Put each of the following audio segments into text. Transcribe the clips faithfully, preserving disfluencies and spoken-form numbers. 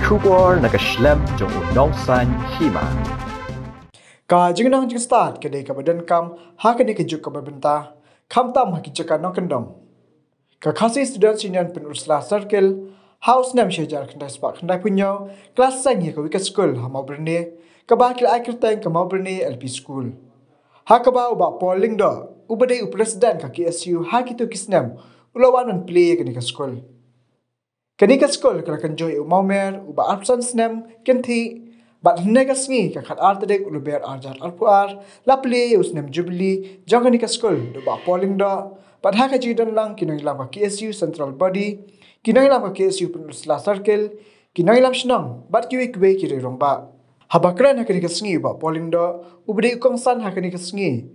Khubor na ka shlem jong u nongsan hima. Ka jingnang jingstad ka dei kaba donkam ha kane ka juk kaba bynta, khamtam ha ki jaka nongkyndong. Ka Khasi Students Union Pynursla Circle ha u snem shi hajar khyndai spah khyndai phew hynñiew ka la seng ïa kawei ka skul ha Mawbyrni, kaba ki la ai kyrteng ka Mawbyrni L P School. Ha kaba u Bah Paul Lyngdoh, uba dei u president ka K S U ha kito ki snem, u la wan ban plie ïa kane ka skul. Kane ka skul ka la kynjoh ïa u mawmer uba arphew san snem kynthih, bad hynne ka sngi ka khatar tarik u Lber ar hajar arphew ar la plie ïa u snem jubili jong kane ka skul da u Bah Paul Lyngdoh, bad ha ka jingdon lang ki nongïalam ka K S U Central Body, ki nongïalam ka K S U Pynursla Circle, ki nongïalam shnong bad kiwei kiwei ki riew rangbah. Haba kren ha kane ka sngi u Bah Paul Lyngdoh, uba dei u kongsan ha kane ka sngi,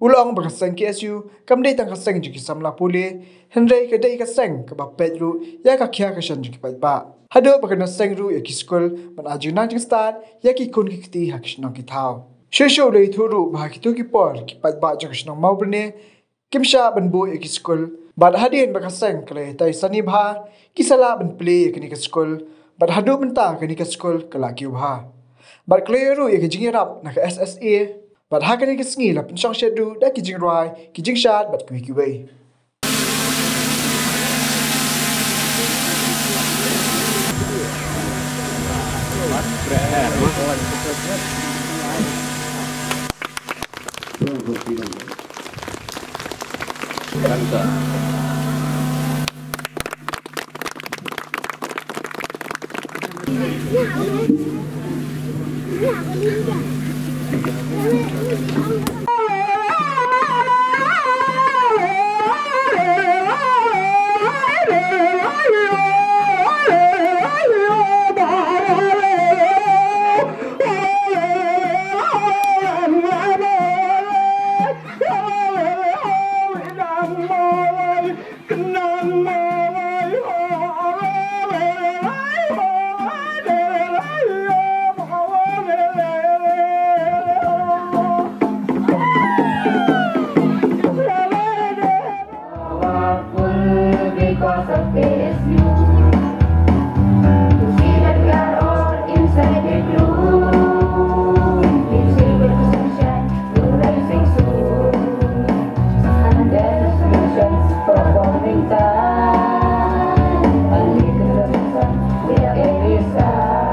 u la ong ba ka seng K S U kam dei tang ka seng jong ki samla pule, hynrei ka dei ka seng kaba peit ruh ïa ka khia ka shan jong ki paidbah. Haduh ba kan seng ruh ïa ki skul ban ai jingnang jingstad ïa ki khun ki kti ha ki shnong ki thaw. Shuh shuh u la ïathuh ruh ba ha kito ki por ki paidbah jong ka shnong Mawbyrni kim shah ban buh ïa ki skul, bad hadien ba ka seng ka la ïatai sani bha, ki sa lah ban plie ïa kane ka skul, bad haduh mynta kane ka skul ka la kiew bha. Bad ka la ïoh ruh ïa ka jingïarap na ka S S A, bad ha kane ka sngi la pynshong shaduh da ki jingrwai, ki jingshad bad kiwei kiwei. Powerful because of K S U. To see that we are all inside the gloom. Please help us to shine, to rising sun. And there's a solution for forming time. A little sun, we are every sun.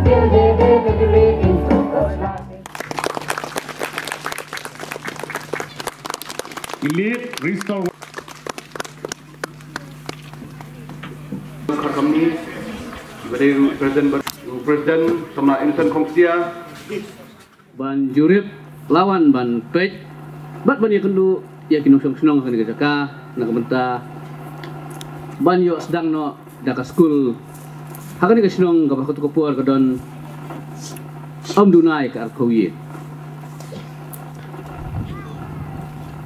Till the day that we live in focus. Elite Restore Kharkamni, ba dei u President, u President Samla Innocent Khongsia. Ban jurip, la wan ban peit bad ban ïakynduh ïa ki nongshong shnong ha kane ka jaka na ka bynta ban ïoh sdang noh da ka skul ha kane ka shnong kaba ha kato ka por ka don ym duna ïa ka arphew ïing.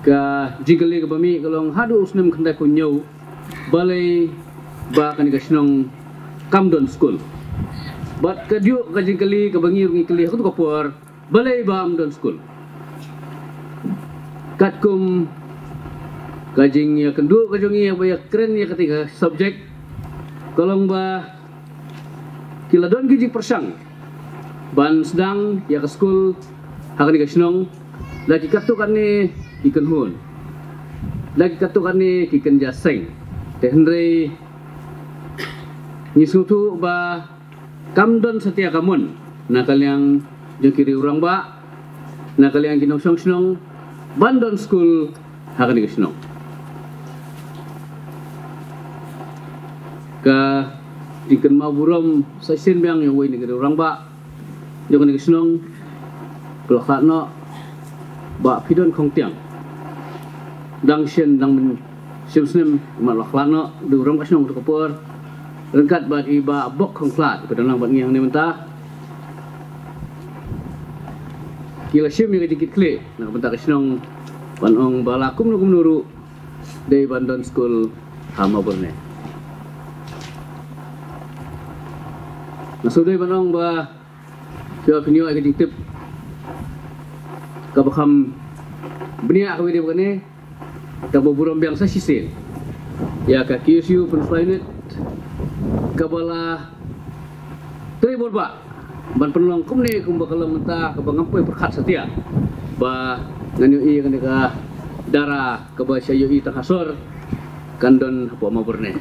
Ka jingkylli kaba mih ka long haduh u snem khyndai phew hynñiew balei ba kane ka shnong kam don skul. Bad ka dei ka jingkylli kaba ngi ruh ngi kylli ha kato ka por, balei ba ym don skul. Katkum ka jingïakynduh ka jong ngi ba ïakren ïa kata ka subject, ka long ba ki la don ki jingpyrshang ban sdang ïa ka skul ha kane ka shnong da ki katto katne ki kynhun, da ki katto katne ki kynja seng. Te hynrei ngi sngewthuh ba kam don satia ka mon na ka liang jong ki riew rangbah, na ka liang ki nongshong shnong ban don skul ha kane ka shnong. Ka jingkynmaw burom sa shisien biang ïa uwei na ki riew rangbah jong kane ka shnong, phi la khlad noh Bah Phidon Khongtiang. Dang shen dang mynshim snem i mat la khlad noh da u rangbah shnong kato ka por, ryngkat bad i Bah Bok Khongkhlad iba don lang bad ngi hangne mynta. Ki la shim ïa ka jingkitkhlieh na ka bynta ka shnong ban ong ba la kumno kumno ruh dei ban don skul ha Mawbyrni. Nga shu dei ban ong ba Phi ïoh, phin ïoh ïa ka jingtip kaba kham bniah kaba dei ba kane. Tang ba burom biang sa shisien ïa ka K S U Pynursla Unit, kaba la trei bor ba ban pynlong kumne kumba ka long mynta kaba ngam poi pyrkhat satia ba ngan ïohi kane ka dara kaba sha ïohi tang ha sor kan don hapoh Mawbyrne.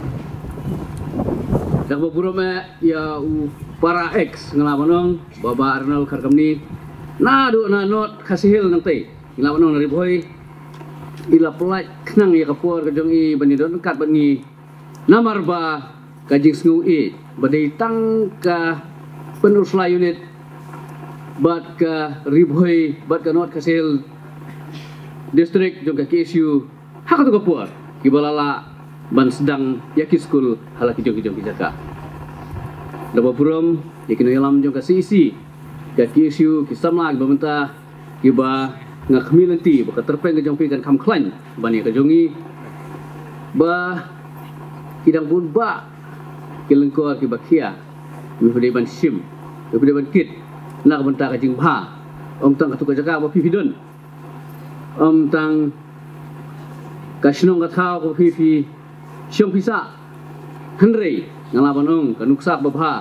Da kaba burom eh ïa u para ex nga lah ban ong ba Bah Arnold Kharkamni naduh na North Khasi Hills nangtei, nga lah ban ong na Ri Bhoi, i la pynlait khnang ïa ka por ka jong i ban ïadon ryngkat bad ngi. Namar ba ka jingsngew i ba dei tang ka Pynursla Unit bad ka Ri Bhoi bad ka North Khasi Hills District jong ka K S U ha katu ka por kiba la lah ban sdang ïa ki skul ha la ki jong ki jong ki jaka. Da kaba burom ïa ki nongïalam jong ka C E C, ka K S U, ki samla kiba mynta kiba nga khmih lynti ba ka tyrpeng ka jong phi kan kham khlaiñ ban ïa ka jong ngi, ba ki dang bun bah ki lyngkor kiba khia, me phi dei ban shim, me phi dei ban kit na ka bynta ka jingbha. Ym tang katu ka jaka ba phi phi don, ym tang ka shnong ka thaw kaba phi phi shong pisa. Hynrei nga lah ban ong ka nuksa ba bha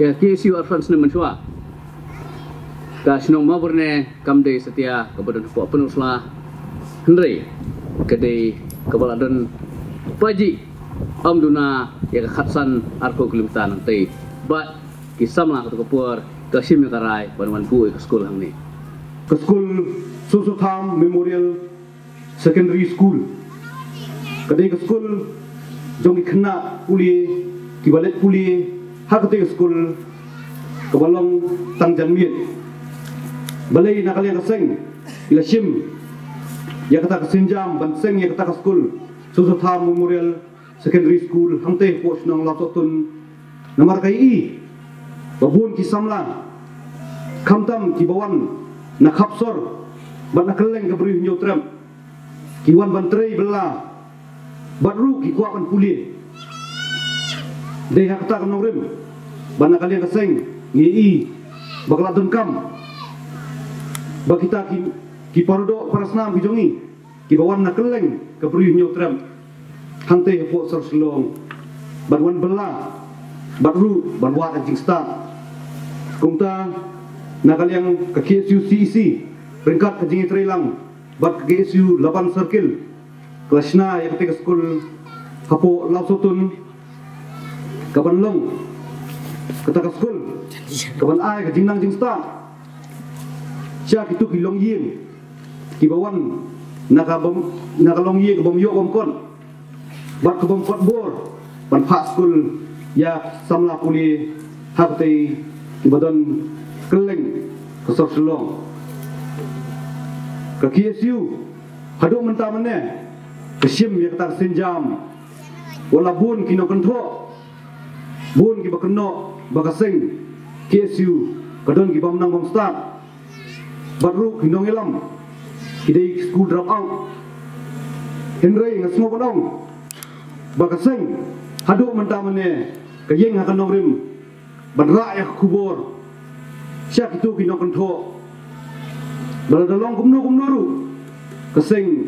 ïa ka K S U arphew san snem mynshuwa. Ka shnong Mawbyrne kam dei satia kaba don hapoh Pynursla, hynrei ka dei kaba la don paji, ym duna ïa ka khatsan arphew kilometer nangtei. Bad ki samla katu ka por ka shim ïa ka rai ban wan buh ïa ka skul hangne, ka skul Soso Tham Memorial Secondary School. Ka dei ka skul jong ki khynnah pule kiba leit pule ha katei ka skul kaba long tang janmiet. Balei na ka liang ka seng ki la shim ïa kata ka sienjam ban seng ïa kata ka skul Soso Tham Memorial Secondary School hangtei hapoh shnong Lawsohtun? Namar ka i ba bun ki samla, khamtam kiba wan na khap sor bad na kylleng ka Bri u Hynñiewtrep, ki wan ban trei bylla bad ruh ki kwah ban pule. Dei ha kata ka nongrim ba na ka liang ka seng ngi i ba ka la donkam ba kita ki, ki paradoh parasnam ki jong ngi kiba wan na kylleng ka Bri u Hynñiewtrep hangtei hapoh sor Shillong ban wan bylla bad ruh ban wad ka jingstad. Kumta na ka liang ka K S U C E C ryngkat ka jingïatreilang bad ka K S U Laban Circle ka la shna ïa katei ka skul hapoh Lawsohtun, kaban long kata ka skul kaban ai ka jingnang jingstad sha kitu ki longïing kiba wan na ka bym, na ka longïing ka bym ïoh bym kot bad ka bym kot bor ban phah skul ïa samla pule ha katei kiba don kylleng ka sor Shillong. Ka K S U haduh mynta mynne ka shim ïa kata ka sienjam. Wat la bun ki nongkynthoh, bun kiba kynnoh ba ka seng K S U ka don ki bym nang bym stad bad ruh ki nongïalam ki dei ki school drop out. Hynrei nga sngewbha ban ong ba ka seng haduh mynta mynne ka ïeng ha ka nongrim ban rah ïa ka khubor sha kitu ki nongkynthoh ba lada long kumno kumno ruh ka seng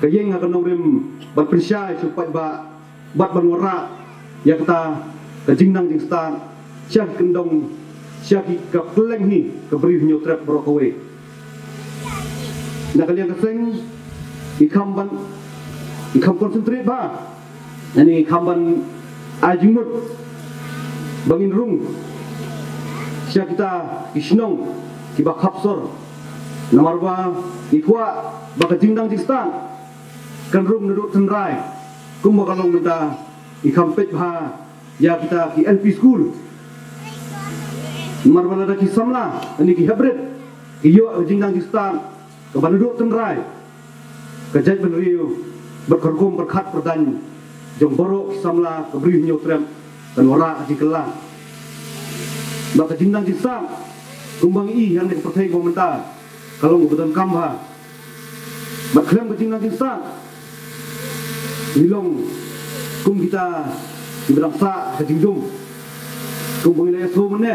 ka ïeng ha ka nongrim ban pynshai sha u paidbah bad ban wanrah ïa kata ka jingnang jingstad sha ki kyndong, sha ki ka kylleng hi ka Bri u Hynñiewtrep baroh kawei. Na ka liang ka seng i kham ban, i kham concentrate bha, ngi kham ban ai jingmut ba ngin rung sha kita ki shnong kiba khap sor. Namar ba ngi kwah ba ka jingnang jingstad kan rung naduh tynrai kumba ka long mynta. I kham peit bha ïa kita ki L P school. Namar ba lada ki samla ne ki hybrid ki ïoh ka jingnang jingstad kaba naduh tynrai, ka jaitbynriew bad ka rukom pyrkhat pyrdaiñ jong baroh ki samla ka Bri u Hynñiewtrep kan wanrah ka jingkylla. Bad ka jingnang jingstad kumba ngi i hangne ka pyrthei ba mynta ka long kaba donkam bha. Bad khlem ka jingnang jingstad ngi long kum kita kiba dang sah ka jingdum. Kumba ngi la ïasngew mynne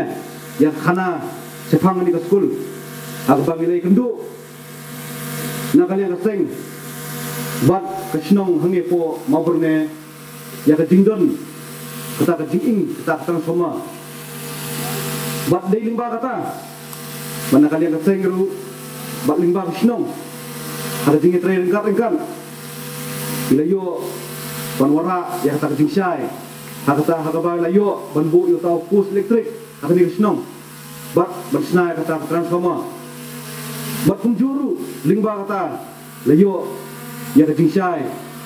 ïa ka khana shaphang kane ka skul ha kaba ngi la ïakynduh na ka liang ka seng bad ka shnong hangne hapoh Mawbyrne ïa ka jingdon kata ka jingim, kata ka transformer. Bad dei lyngba kata, bad na ka liang ka seng ruh, bad lyngba ka shnong, ha ka jingïatrei ryngkat ryngkat, ngi la ïoh ban wanrah ïa kata ka jingshai, ha kata ha kaba la ïoh ban buh ïa uta u post elektrik ha kane ka shnong, bad ban shna ïa kata ka transformer. Bad kumjuh ruh lyngba kata la ïoh ïa ka jingshai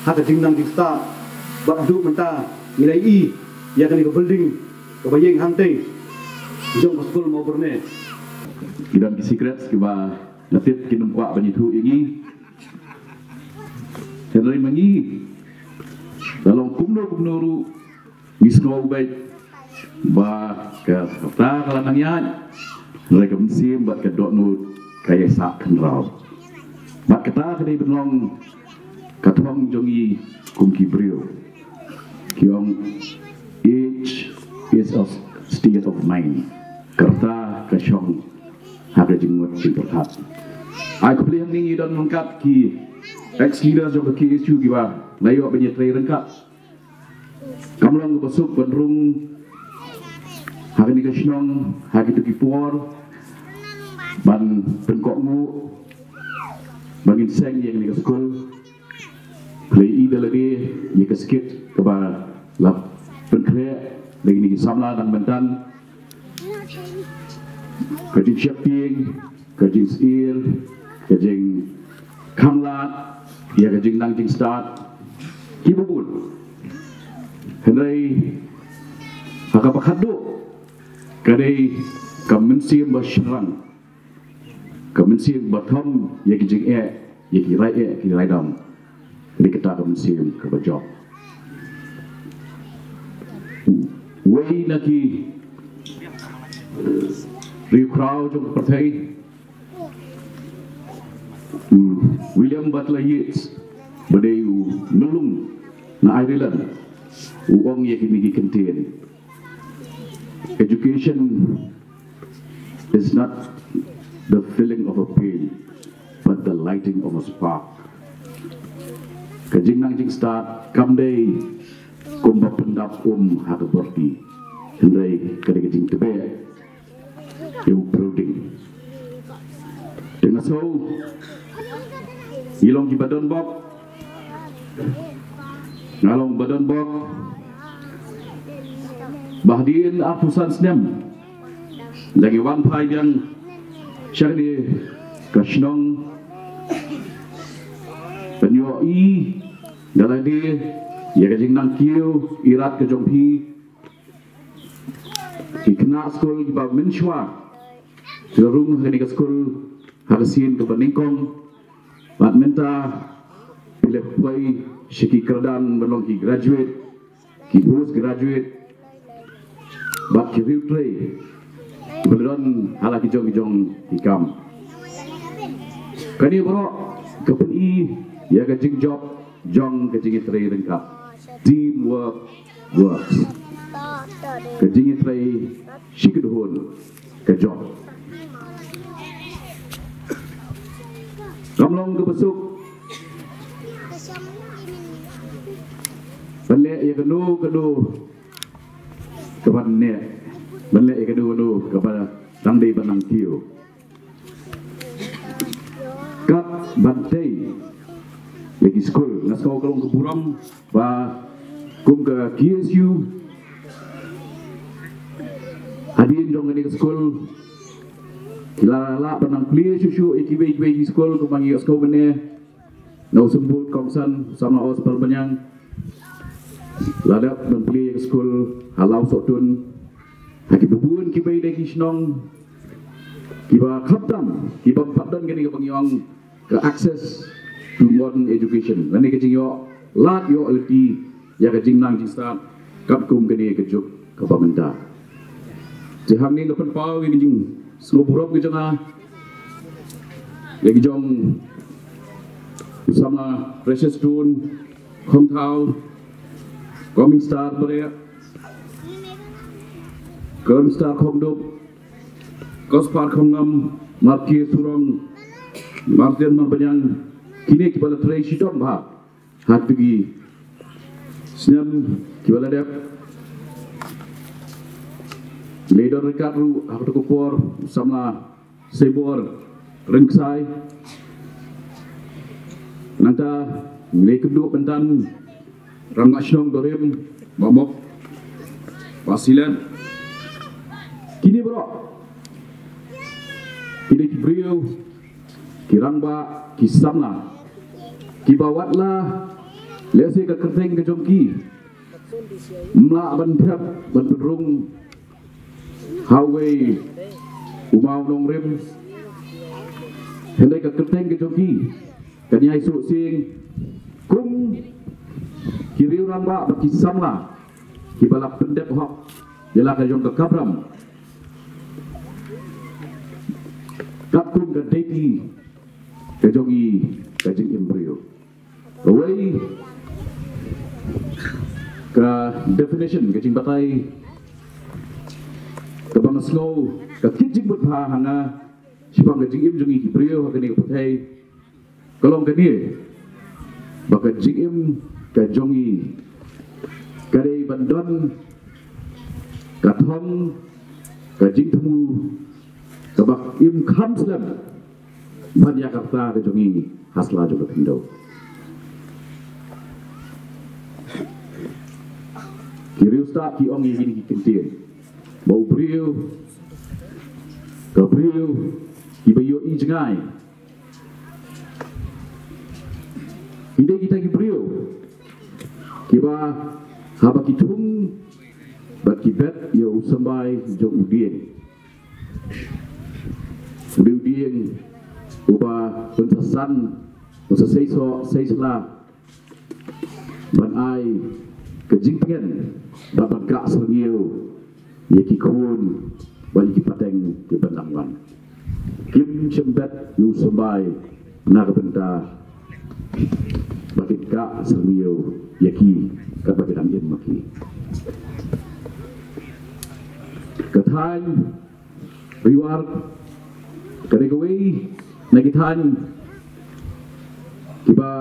ha ka jingnang jingstad, bad haduh mynta ngi la ïohi ïa kane ka building kaba ïeng hangtei jong ka skul Mawbyrne. Ki don ki secrets kiba nga tip kin ym kwah ban ïathuh ïa ngi. Hynrei ma ngi, la long kumno kumno ruh, ngi sngew beit ba ka rta ka la nang ïaid, hynrei ka mynsiem bad ka dohnud ka ïai sah khynraw. Bad kata ka dei ban long ka thong jong ngi kum ki briew. Ki ong, "Age is a state of mind." Ka rta ka shong ha ka jingmut jingpyrkhat. Ai khublei hangne ngi don ryngkat ki ex leaders jong ka K S U kiba la ïoh ban ïatrei ryngkat. Kam long kaba suk ban rung ha kane ka shnong ha kito ki por ban pynkohnguh ba ngin seng ïa kane ka skul. Hynrei i da lade ïa ka skit kaba la pynkhreh da kine ki samla dang mynta, ka jingsheptieng, ka jingsyier, ka jingkhanglad ïa ka jingnang jingstad kiba bun. Hynrei ha kaba khatduh ka dei ka mynsiem ba shynrang, ka mynsiem ba thom ïa ki jingeh, ïa ki rai eh, ki rai dam. Ka dei kata ka mynsiem kaba jop. Uwei na ki riewkhraw jong ka pyrthei, u William Butler Yeats, ba dei u myllung na Ireland, u ong ïa kine ki kyntien: "Education is not the filling of a pail, but the lighting of a spark." Ka jingnang jingstad kam dei kumba pyndap um ha ka byrti, hynrei ka dei ka jingtbeh ïa u briew ding. Te nga sngew ngi long kiba don bok, nga long ba don bok ba hadien arphew san snem da ngi wan phai biang sha kane ka shnong, ban ïohi da lade ïa ka jingnang kiew irat ka jong phi. Ki khynnah skul kiba mynshuwa ki la rung ha kane ka skul ha ka sien kaba nyngkong, bad mynta phi la poi sha ki kyrdan ban long ki graduate, ki post graduate, bad ki riewtrei kiba la don ha la ki jong ki jong ki kam. Kane baroh ka pyni ïa ka jingjop jong ka jingïatrei ryngkat. Teamwork works. Ka jingïatrei shi kynhun ka jop. Kam long kaba suk ban leh ïa kano kano kaba neh, ban leh ïa kano kano kaba dang dei ban nang kiew. Kat ban tei ïa ki skul, nga sngew ka long ka burom ba kum ka K S U hadien jong kane ka skul ki la lah ban nang plie shuh shuh ïa kiwei kiwei ki skul kumba ngi ïohsngew mynne na u symbud kongsan u samla Os Parbaniang. La dep ban plie ïa ka skul ha Lawsohtun. Ha kiba bun kiba ïadei ki shnong kiba khamtam, kiba pat don kane kaba ngi ong ka access to modern education, lane ka jingïoh lad ïoh lynti ïa ka jingnang jingstad katkum kane ka juk kaba mynta. Te hangne nga pynpaw ïa ka jingsngewburom ka jong nga ïa ka jong u samla Precious Stone Khongthaw, Coming Star Bareh, Kern Star Khongdup, Kospar Khongam, Markie Surong, Martin Marbaniang, kine kiba la trei shitom bha ha kito ki snem kiba la dep. Ngi don ryngkat ruh ha kato ka por u samla Saibor Rynksai. Nangta ngi kynduh bynta rangbah shnong Dorim Bah Mok Bah Silat. Kine baroh ki dei ki briew ki rangbah ki samla kiba wat la lehse ka kyrteng ka jong ki ym lah ban thep ban pynrung ha uwei u mawnongrim. Hynrei ka kyrteng ka jong ki kan ïai suh sing kum ki riew rangbah bad ki samla kiba la pyndep hok ïa la ka jong ka kamram katkum ka deiti ka jong i ka jingim briew. Kawei ka definition, ka jingbatai kaba nga sngew ka kit jingmut bha ha nga shaphang ka jingim jong ngi ki briew ha kane ka pyrthei ka long kane, ba ka jingim ka jong ngi ka dei ban don ka thong, ka jingthmu kaba im kham slem ban ïa ka rta ka jong ngi ha sla jong ka khyndew. Ki riewstad ki ong ïa kine ki kyntien ba u briew, ka briew kiba ïohi jngai, ki dei kita ki briew kiba haba ki thung bad ki bet ïa u symbai jong u dieng. U dei u dieng uba un sa san, un sa sei soh sei sla ban ai ka jingtngen bad ban kah syrngiew ïa ki khun bad ïa ki pateng kiban dang wan. Kim shym bet ïa u symbai na ka bynta ba kin kah syrngiew ïa ki katba ki dang im ma ki. Ka thaiñ Ri War ka dei kawei na ki thaiñ kiba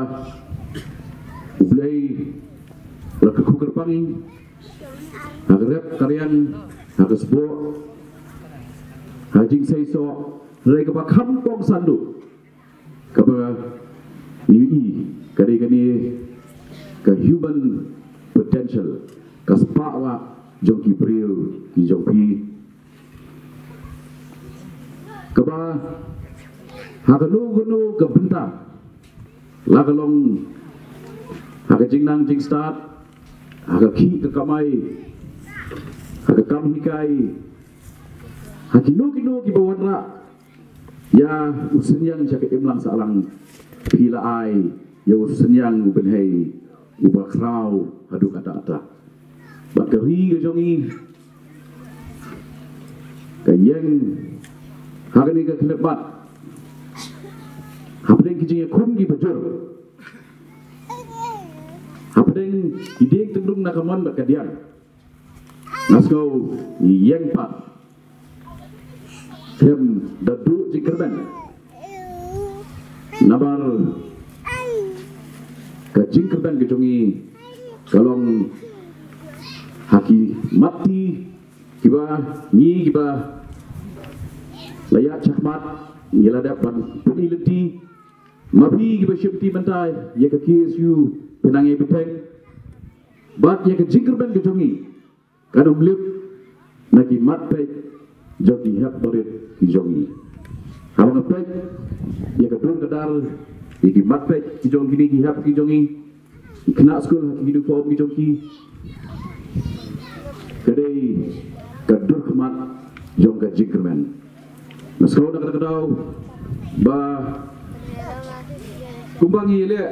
U Blei u la kyrkhu kyrpang ha ka rep ka riang, ha ka sboh, ha ka jingseisoh, hynrei kaba kham kongsan duh kaba ngi ïohi ka dei kane ka human potential, ka spah wah jong ki briew ki jong phi. Kaba ha kano kano ka bynta, la ka long ha ka jingnang jingstad, ha ka khih ka kamai, ha ka kam hikai, ha kino kino kiba wanrah ïa u synñiang sha ka imlang sahlang, phi la ai ïa u synñiang u bynhei uba khraw haduh katta katta. Bad ka ri ka jong ngi ka ïeng ha kane ka khyllipmat hapdeng ki jingïakhun kiba jur, hapdeng ki dieng tyngdung na ka mon bad ka diang. Nga sngew ngi ïeng pat khlem da duh jingkyrmen. Namar ka jingkyrmen ka jong ngi ka long ha ki mat ti kiba ngi kiba la ïaid shakhmat ngi la dep ban pyni lynti. Ma phi kiba shim ti mynta ïa ka K S U, phi nang ïa bteng bad ïa ka jingkyrmen ka jong ngi kan ym lip na ki mat peit jong ki hep barit ki jong ngi. Haba nga peit ïa ka dur ka dar ïa ki mat peit ki jong kine ki hep ki jong ngi, ki khynnah skul ha ki uniform ki jong ki, ka dei ka dur khmat jong ka jingkyrmen. Nga sngew na kata ka daw ba kumba ngi leh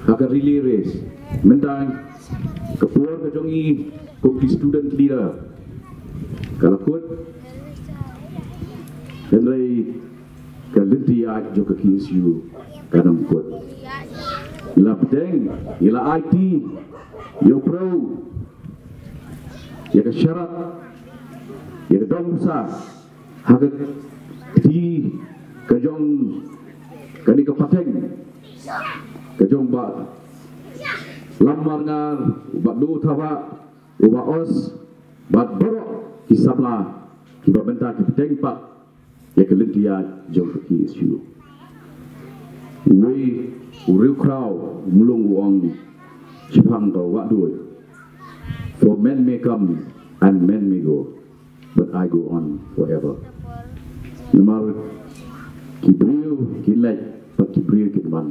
ha ka relay race, mynta ka por ka jong ngi kum ki student leader ka la kut, hynrei ka lynti ïaid jong ka K S U kan ym kut. Ngi la bteng, ngi la aiti ïa u priew, ïa ka sharak, ïa ka dong usa ha ka kti ka jong kane ka pateng ka jong Bah Lammarngar, Bah Duthabah, Bah Os bad baroh ki samla kiba mynta ki bteng pat ïa ka lynti ïaid jong ka K S U. Uwei u riewkhraw u mlung u ong shaphang ka Wahduid, "For men may come and men may go, but I go on forever." Namar ki briew kin leit bad ki briew kin wan.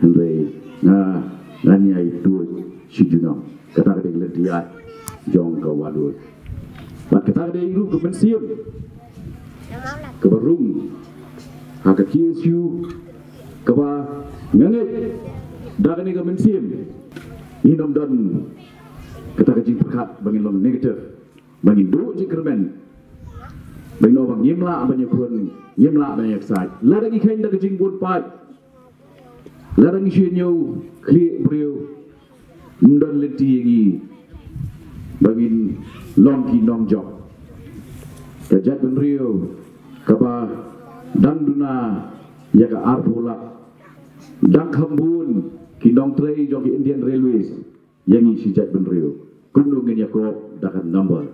Hynrei nga, ngan ïai tuid shi junom. Kata ka dei ka lynti ïaid jong ka Wahduid. Bad kata ka dei ruh ka mynsiem kaba rung ha ka K S U, kaba nga ngeit da kane ka mynsiem ngin ym don kata ka jingpyrkhat ba ngin long negative, ba ngin duh jingkyrmen, ba ngin ong ba ngim lah ban ïakhun, ngim lah ban ïaksaid. Lada ngi kheiñ da ka jingbun paid, lada ngi shu ñiew khlieh briew, ym don lynti ïa ngi ba ngin long ki nongjop. Ka jaitbynriew kaba dang duna ïa ka arphew lak, dang kham bun ki nongtrei jong ki Indian Railways ïa ngi shi jaitbynriew. Kumno ngin ïakob da ka number?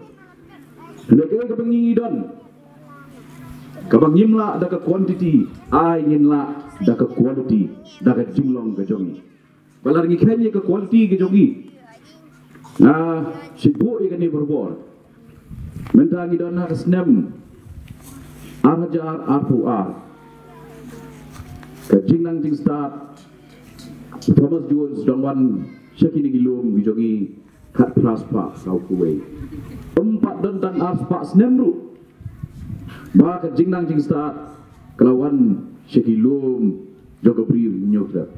Hynrei kaei kaba ngi don, kaba ngim lah da ka quantity, ai ngin lah da ka quality, da ka jinglong ka jong ngi. Ba lada ngi kheiñ ïa ka quality ka jong ngi, nga shait buh ïa kane barabor. Mynta ngi don ha ka snem ar hajar arphew ar. Ka jingnang jingstad Thomas Jones u dang wan sha kine ki lum ki jong ngi khatphra spah saw phew wei. Ym pat don tang ar spah snem ruh ba ka jingnang jingstad ka la wan sha ki lum jong ka Bri u Hynñiewtrep.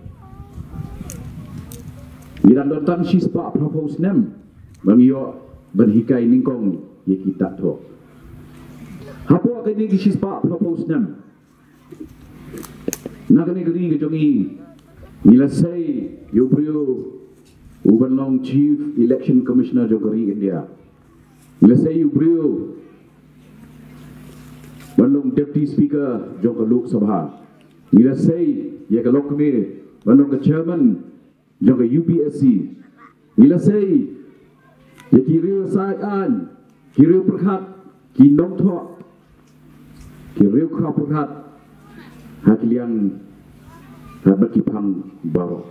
Ngi dang don tang shi spah phra phew snem ba ngi ïoh ban hikai nyngkong ïa ki dak thoh. Hapoh kine ki shi spah phra phew snem, na kane ka ri ka jong ngi, ngi la sei ïa u briew u ban long Chief Election Commissioner jong ka ri India. Ngi la sei ïa u briew ban long Deputy Speaker jong ka Lok Sabha. Ngi la sei ïa ka longkmie ban long ka Chairman jong ka U P S C. Ngi la sei ïa ki riew said aiñ, ki riew pyrkhat, ki nongthoh, ki riewkhraw pyrkhat ha ki liang, ha bad ki phang baroh.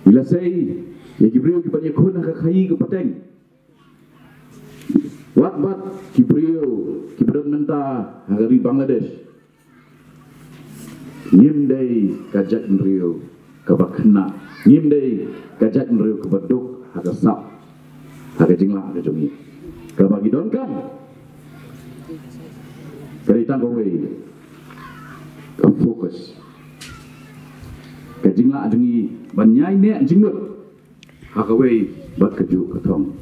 Ngi la sei ïa ki briew kiba ïakhun ha ka khaii ka pateng. Wat bad ki briew kiba don mynta ha ka ri Bangladesh, ngim dei ka jaitbynriew kaba khynnah, ngim dei ka jaitbynriew kaba duk ha ka sap, ha ka jinglah ka jong ngi. Kaba ngi donkam ka dei tang kawei, ka focus. Ka jinglah jong ngi ban ïai neh jingmut ha kawei bad kajuh ka thong.